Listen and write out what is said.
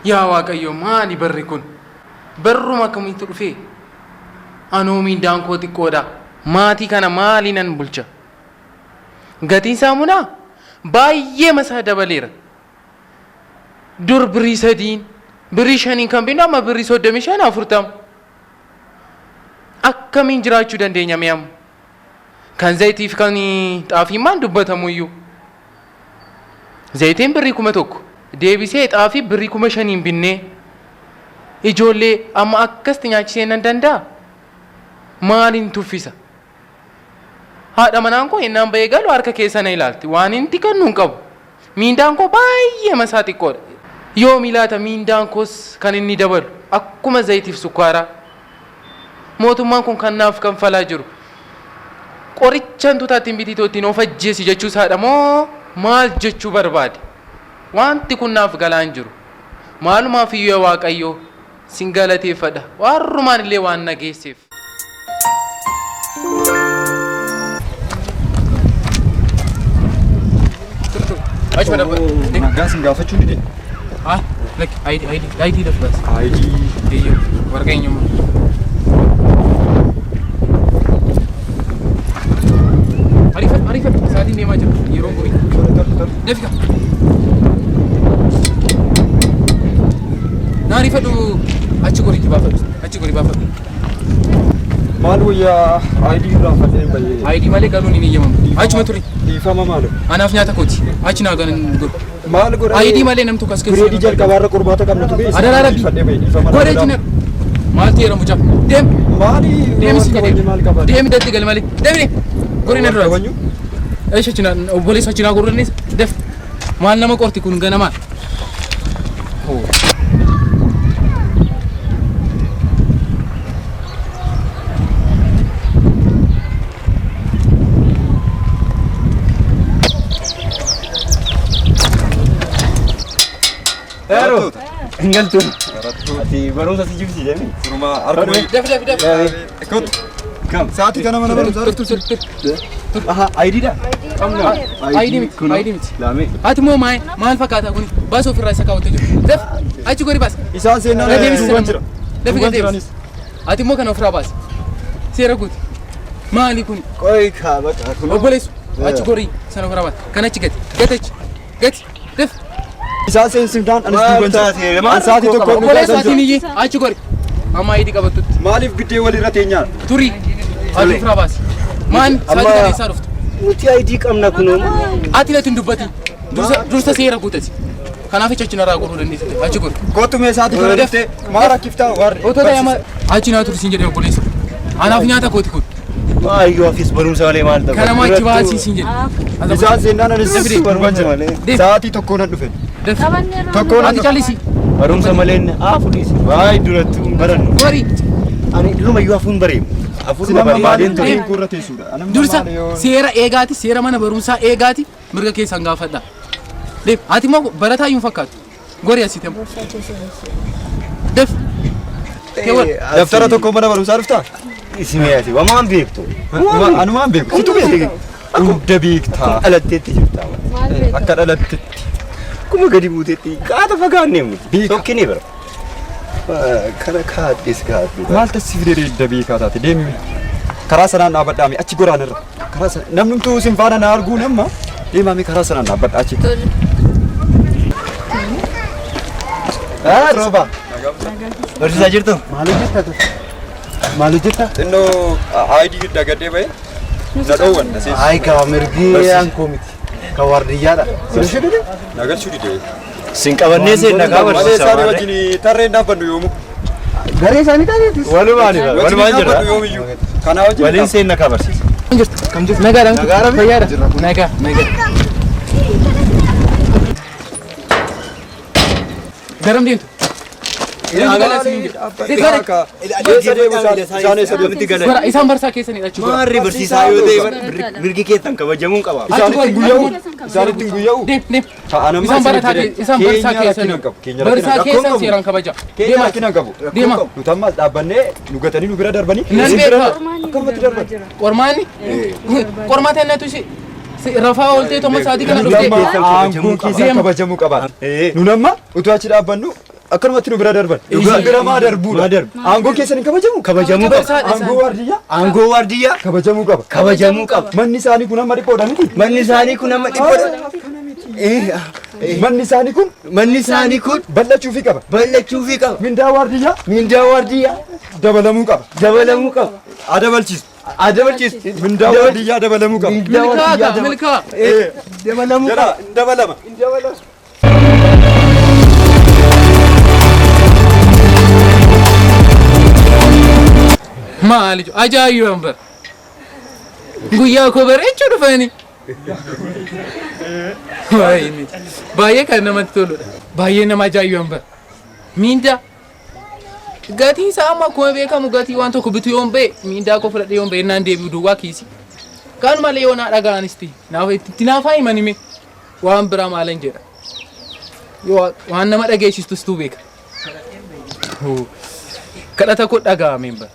Yaa Waaqayyo maali barri kun? Barruma akkamiitu dhufee? Anoo miindaan koo xiqqoodha. Maatii kana maaliinan bulcha? Gatiin saamunaa baay'ee masaa dabaleera. Dur birrii 3n, birrii 5n kan binnu amma birrii 35, 40. Akkamiin jiraachuu dandeenya mee amma? Kan zayitiif kan xaafii maan dubbatamuyyuu. Zayitiin birrii 1000 deebisee xaafii birrii 5000n binnee ijoollee amma akkasti nyaachisee nan danda'a? Maaliin tuffisa? Haadha manaan koo yennaan ba'ee galu harka keessa na ilaalti. Waan inni kennu hin qabu. Miindaan koo baay'ee masaa xiqqoodha. Yoomi laata miindaan koos kan inni dabalu? Akkuma zayitiif sukkaaraa. Mootummaan kun kan naaf kanfalaa jiru qoricha hantuutaatti hin bitiitoo ittiin of ajjeesi jechuu isaadha moo maal jechuu barbaade? Wanti kun naaf galaa hin jiru. Maalumaaf iyyuu yaa Waaqayyoo sin galateeffadha warrumaan illee waan na geesseef. Nagaa sin gaafachuu dide. Ah, lakki ID ID ID daf baas. ID. Eeyyee, waraqaa eenyummaa. Ariifadhu ariifadhu sa'aatiin deemaa jira yeroon gubi. Dafika. Na ariifadhu achi goriitti baafadhu achi gorii baafadhu. Maal wayyaa ID irraa fadheen bayyee. ID malee galuun hin eeyyamamu. Achuma turi. Dhiifama maalo. Anaaf nyaata kooti. Achi naa galan godhu. Maal godha? ID malee namtu kas keessa. Gireedii jalqabaarra qormaata qabna ture. Adaraa rabbi. Fadhee bayyee dhiifama. Godhe jina. Maal ta'eera mucaa? Deem. Maali? Deemi si kabajni maal qaba? Deemi datti gali malee. Deemi. Gori na dura. Kabajnu? Eesha cina obboleessa cinaa gorrannis def. Maal nama qorti kun ganamaan? Heeroo. Hin galtu. Ati barumsa si jibsiise mi? Sirumaa harkuma. Def def def. Kottu. Kam? Sa'aatii kana mana barumsaa Tur tur tur tur. Aha, ID dha. Qabna. ID miti, ID miti. Laame. Ati moo maal maal fakkaata kun? Baas ofirraa isa kaawwattee jiru. Def achi gori baas. Isaan seenaan Na deebisi duuban sana. jira. Dafi Duuban gad deebisi. jiranis. Ati immoo kana ofirraa baasi. Seera guuti. Maali kun? Qoy kaa baqa kun. Obboleessu achi gorii sana ofirraa baasi. Kan achi gati. Gati achi. Gati. Def. Isaan seensifnaan anis Maal duuban jira. taate? Maal An sa'aatii rakkoo tokko qaba? dhugaa Obboleessu isaan ati jira. niyyi achi gori. Amma ID qabattutti. Maaliif giddee walirra teenyaan? Turi. Ati ofirraa baasi. Maan sa'aatii kana eessaa dhuftu? Nuti ID qabna kunoo. Ati natti hin dubbatin. Dursa dursa seera guutati. Kanaaf achi achi narraa goruu dandeessi. Achi gori. Kottu mee sa'aatii kana Def. dhuftee maal rakkiftaa warri? Otoo ta'e amma achi naa tursiin jedhee obboleessu. Anaaf nyaata kooti kun. Maayyoo afis barumsa malee maal ta'u? Kanama achi baasii siin jedhe. Isaan seennaan anis Dafii. duuban jira. Malee. Deem. Sa'aatii tokko nan dhufe. Def. Tokko nan Ati dhufe. callisi. Barumsa malee haa fudhiisi. Waay duratti hin barannu. Gori. Ani durumayyuu hafuun bareemu. Hafuun Sinamma barbaadeen maaliif ture. ta'e gurra teessuudha? Anamma Dursa maal yoo- seera eegaati seera mana barumsaa eegaati mirga keessan gaafadha. Deem. Ati immoo barataa iyyuu hin fakkaatu. Gori asitti ammoo. Def. Keewwan. Daftara tokko mana barumsaa dhuftaa? Isimee ati wamaan beektu. Anumaan beeku. Situ beeku. Hunda beektaa. Dhalatteetti jirta. Akka dhalattetti. Akkuma gadi buutetti qaata fagaannee miti. Beeka. Tokkinee bira. Kana kaadhis kaadhu. Maal tassi fidee hidda beekaa taate deemi. Karaa sanaan dhaabbadhaa mee achi goraan irra. Karaa sana namnumtuu isin faana na arguu nama deemaa mee karaa sanaan dhaabbadhaa achi. Ah, rooba. Barsiisaa jirtu? Maal hojjetta? Maal hojjetta? Xinnoo ID dagadhee bahee na dhoowwan na seensisu. Ay, ka mirgi aankoo miti. Ka waardiyyaadha. Si galchuu dide? Na galchuu dide. Sin qabannee seenna kaa Malee barsiisaa isaanii maarree. wajjin tarreen dhaabbannu yoomu. Garee isaanii taateetis. Walumaan Wajjin walumaan jirra. dhaabbannu yoomiyyuu. Kanaa wajjin Waliin seenna kaa barsiisa. Kam jirtu? Nagaadha. Nagaadha. Fayyaadha. Nagaa. Nagaa. Garam deemtu? Gora isaan barsaa keessanidha achi gora. Maarree barsiisaa yoo ta'e mirgi keessan kabajamuun qaba. Isaanitti guyya'u. Isaanitti guyya'u. Deem deem. Ta'an amma Isaan barataa isaan barsaa Keenya keessan. rakkina hin qabu. Keenya Barsaa rakkina keessan qabu. seeraan kabaja. Keenya Deema. rakkina hin qabu. Deema. Nuti ammas dhaabbannee nu gatanii nu bira darbanii. Nan isin bira beeka. Akkamatti darban? Qormaanni qormaata innatu si rafaa ooltee tomma sa'aatii kana Nuti dhuftee. amma aangoon keessan Deema. kabajamuu qaba. Nun amma utuu achi dhaabbannu Akkanumatti nu bira darban. Isin bira maa darbuudha? Maa darbu? Aangoo keessan hin kabajamu? Kabajamuu qaba. Aangoo waardiyyaa Aangoo waardiyyaa kabajamuu qaba. kabajamuu qaba. Manni isaanii kun amma dhiphoodha miti? Manni isaanii kun amma dhiphoodha. Manni isaanii kun Manni isaanii kun bal'achuufii qaba. bal'achuufii qaba. Mindaa waardiyyaa Mindaa waardiyyaa dabalamuu qaba. dabalamuu qaba. Adabalchiisu. Adabalchiisu. Mindaa waardiyyaa dabalamuu qaba. Mindaa Milkaa waardiyyaa kaa milkaa. dabalamuu Jedhaa qaba. hin dabalama. Maali ajaa'iban bara. Guyyaa koo bareechuu dhufani. Waayini. Baay'ee kan namatti toludha. Baay'ee nama ajaa'iban bara. Miindaa. Gatiin isaa amma akkuma beekamu gatii waan tokko bituu yoon ba'e miindaa koo fudhadhee yoon ba'e naan deebi'u duwwaa kiisi. Kan malee yoo naa dhaga'anis ta'e naaf itti naaf haa himan hime waan biraa maalan jedha. Yoo waan nama dhageessistus tuu beeka. Kadhata koo dhaga'ameen bara.